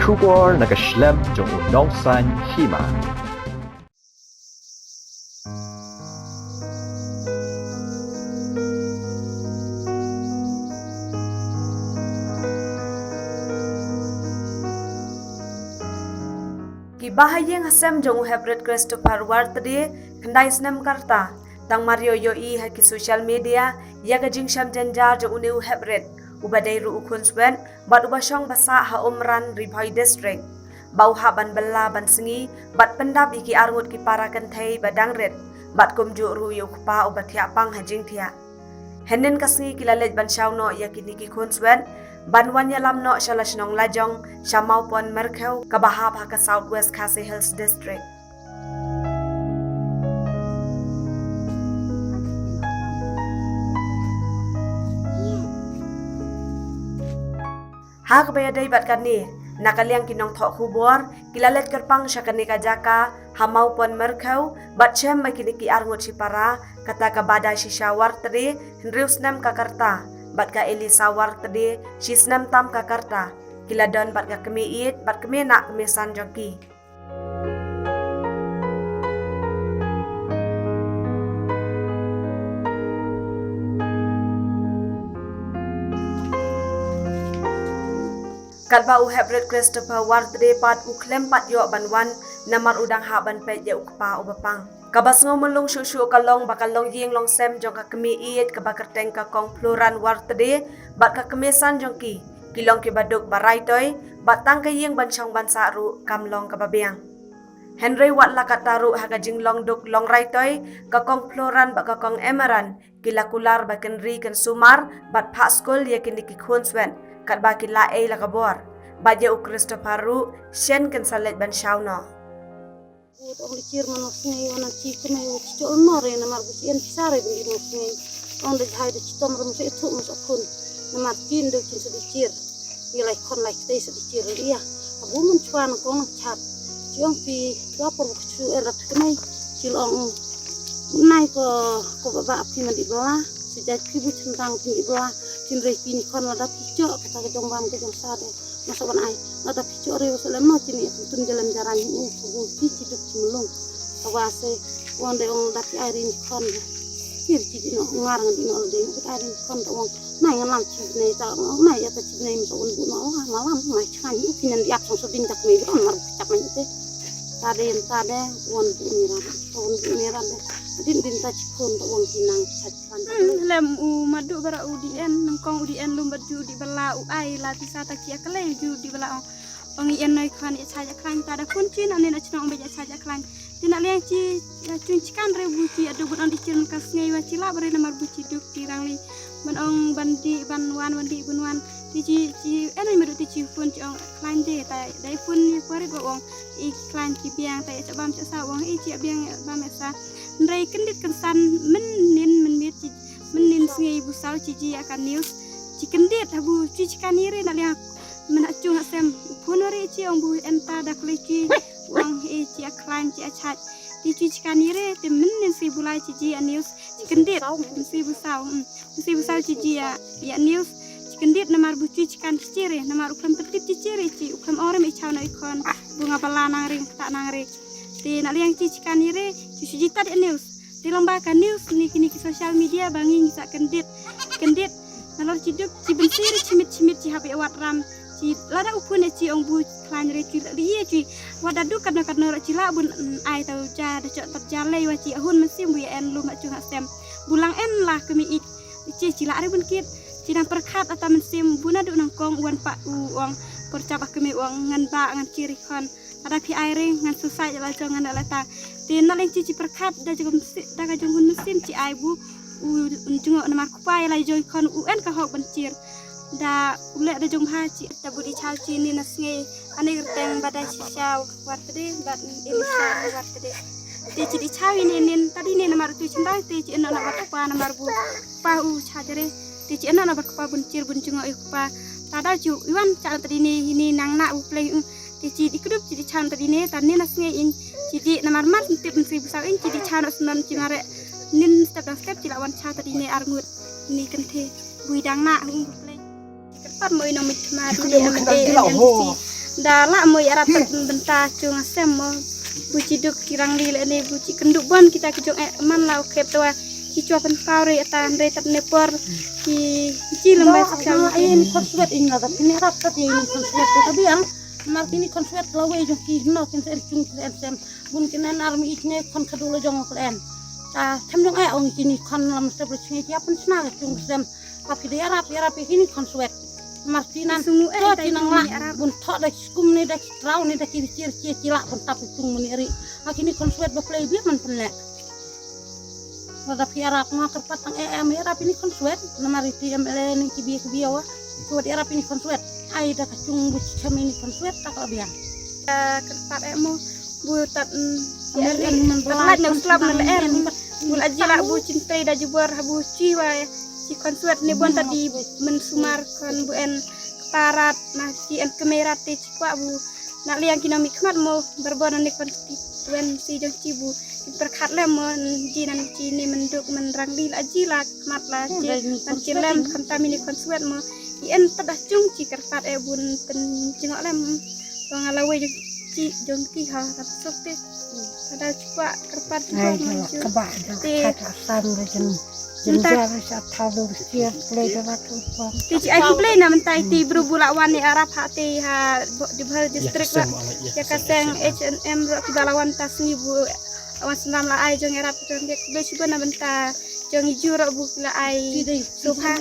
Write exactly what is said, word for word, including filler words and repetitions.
Khubor na ka shlem jong u nongsan hima. Ki bahaïing hasem jong u Heprit Christopher Wartde, khyndai snem ka rta, tang mar ïoh ïohi ha ki social media ïa ka jingshem jynjar jong une u Heprit, uba dei ruh u khun swet bad uba shong ba sah ha Umran, Ri Bhoi District, ba u hap ban bylla ban sngi bad pyndap ïa ki arngut ki para kynthei ba dang rit, bad kumjuh ruh ïa u kpa uba thiah pang ha jingthiah. Hynnin ka sngi ki la leit ban shaw noh ïa kine ki khun swet ban wan ïalam noh sha la shnong Lajong, sha Mawpon Myrkhew, kaba hap ha ka South West Khasi Hills District. Ha kaba ïadei bad kane, na ka liang ki nongthoh khubor ki la leit kyrpang sha kane ka jaka ha Mawpon Myrkhew bad shem ba kine ki arngut shipara, kata ka Badashisha Wartde, hynriew snem ka rta, bad ka Elisa Wartde, shi snem tam ka rta, ki la don bad ka kmie ïeit bad kmie nah kmie san jong ki. Katba u Heprit Christopher Wartde pat u khlem pat ïoh ban wan, namar u dang hap ban peit ïa u kpa uba pang. Kaba sngew myllung shuh shuh ka long ba ka longïing longsem jong ka kmie ïeit kaba kyrteng ka Kong Floran Wartde bad ka kmie san jong ki, ki long kiba duk ba raitoi, bad tang ka ïing ban shong ban sah ruh kam long kaba biang. Hynrei wat la katta ruh, ha ka jinglong duk long raitoi, ka Kong Floran bad ka Kong Emeran ki la kular ba kin ri kin sumar bad phah skul ïa kine ki khun swet, katba ki la ei la ka bor. Bad ïa u Christopher ruh shen kin sa leit ban shaw noh. Bad ong da chitom re namar bu sien pisa re ban di mo sngi. Ong da jhai da chitom re mo se ithuh mo sa khun. Namar chin da chin sa di chir. Ïa lai khon lai ktei sa di chir re ïa. Abu man chwa na kong na chat. Chi ong phi dua por bu kchu er rat kmai. Chi long ong. Nai ko, ko ba ba phi man di bala. Sejak phi bu chentang phi di bala. Chin re phi ni khon la da phi chok kata ka jong bam ka jong sa de. Masa ban ai, lada phi chok re wa sa lem no chini, tun jalem jaran u, u, u, phi chi duk chi mlung. Ka wa se, wan de ong da phi ai rin khon de. Phi chi di no, ngar ngan di no de, phi ai rin khon ta ong. Nai ngan lam chi nei ta ong, nai ya ta chi nei masa wan bu no, wa, ma lam, nai chang, u, phi nan di ap song so ding tak mei, wan mar chak mei te. Ta de, ta de, wan bu ni ran, ta wan bu ni ran de. Din din ta chi khon ta ong chi nang, chi Hmm, lem u madu bara u D N, nangkong u D N lum bad ju di bala u ai la tisa ta ki akalai ju di bala ong. Ong i en noi khan i chai aklang ta da kun chi na ne na chnong ba i chai aklang. Ti na liang chi, ya chun chikan re bu chi adu bun on di chun ka sngai wa chi la bare namar bu chi duk ti rang li. Ban ong ban di ban wan, ban di bun wan. Ti chi, chi en noi madu ti chi phone chi ong aklang de ta dai phone ni parit wa ong. I klang chi biang ta i chabam cha sa ong i chi biang bam sa. Ndrai kyndit kynsan mynnin mynmiet chi, mynnin sngi bu saw chi ji ïa ka news. Chi kyndit habu chi chi kan ire na liang. Myn ha chung ha sem phone ri chi ong bu enta da kle chi ong e chi a klan chi a chach. Ti chi chi kan ire ti mynnin sngi bu lai chi ji ïa news. Chi kyndit, sngi bu saw, mm. Sngi bu saw chi ji ïa, ïa news. Chi kyndit namar bu chi chi kan chi chire, namar u khlem pyntip chi chire chi, u khlem ong re me chaw na i khon. Bu nga bala nang ring, kata nang ring. Te na liang chi chi kan ire, chi shu ji tat ïa news. Te lamba ka news ni kini ki social media ba ngi ngi sa kyndit. Kyndit. Nalor chi duk, chi bynsir, chi mit, chi mit, chi hap ïa wat ram. Chi lada u phone ïa chi ong bu khlaiñ re chi la ïa chi. Wat da duk katno katno ra chi la bun, mm, ai tau ja, da chot tat ja lei wa chi ahun mynsiem bu ïa en lum ha chung ha sem. Bu lang en la kmie ïeit. Chi chi la re bun kit. Chi nang pyrkhat ata mynsiem bu na duk nangkong wan pa u ong. Por chap a kmie ong ngan ba ngan kiri khon. Ada phi ai ring ngan susai la jong ngan la ta. Ti na leng chi chi pyrkhat da jong si, da ka jong hun mynsiem chi ai bu u jngo namar kpa ïa la jong khon u en ka hok ban chir. Da u le da jong bha chi ta bu di chaw chi ni na sngi ane rteng ba da chi chaw wat de bad Elisa wat de. Ti chi di chaw ini nin ta di ni namar tu chin dai ti chi no na wat kpa namar bu pa u cha jere. Ti chi no na wat kpa bun chir bun jngo i kpa. Ta da ju iwan cha ta di ni ini nang na u plei u. Ti chi di kdup chi di chan ta di ne ta ne na sngi in chi di namar mar tip nsi bu saw in chi di chan snan chi mare nin step dang step chi la wan cha ta di ne arngut ni kenthe bui dang na hung bu plei. Chi kyrpad mo ino mit ma di ne am de am si Da lah mo ïarap tat bynta chung sem mo. Bu chi duk ki rangli lane bu chi kynduk bon kita ki jong eh man la u khep tawa ki chwa pynpaw re ata hynrei tat ne por ki chi lem ba sa. Ini khon swet in la tat ini rap tat ini khon swet ta biang. Mar kini khon swet la wei jong ki no kin sem chung kin sem bun kin en army ich ne khon khadu la jong klen. Ta them jong eh ong kini khon lam step le chingi chi apan sna chung sem. Tapi de arap arap kini khon swet. Mar tinan to tinang la bun tho da skum ni da trau ni da ki chir chir chila bun tap chung muni ri. Akini khon swet ba play bi man pynlek. Lada phi arap nga kyrpat tang eh em arap ini khon swet. Namar iti em ele ni ki bi ki bi wa. Swet arap ini khon swet. Ai da ka chung bu cham ini khon swet ta ka biang. Kyrpat eh mo bu tat ya ri. Tat lait na slap na le em. Bu la jila bu chintai da jubor ha bu chi wa chi khon swet ni bon ta di men sumar khon bu en kparat na chi en kemerat te chi kwa bu. Na liang kino mi khmat mo berbon ni kon ti wen si jong chi bu. Perkhat le mo di nan chi ni menduk menrang di la ji la khmat la chi man chi lem kham ta mi ni kon swet mo. I en tada chung chi kerpat e bun pen jingok lem. Bang ala wei jong chi jong ki ha kat sok te. Tada chi kwa kerpat chi kwa mo. Te San le jen. Jen ja sa thalu sia play da la tu pam. Ti chi ai ki play na mentai ti bru bula wan ni arap ha ti ha di bhal district la. Ya ka seng H and M ro ki bala wan tas ni bu wan sendam la ai jong arap jong dia be chi bona benta jong i ju ro bu la ai. Subha.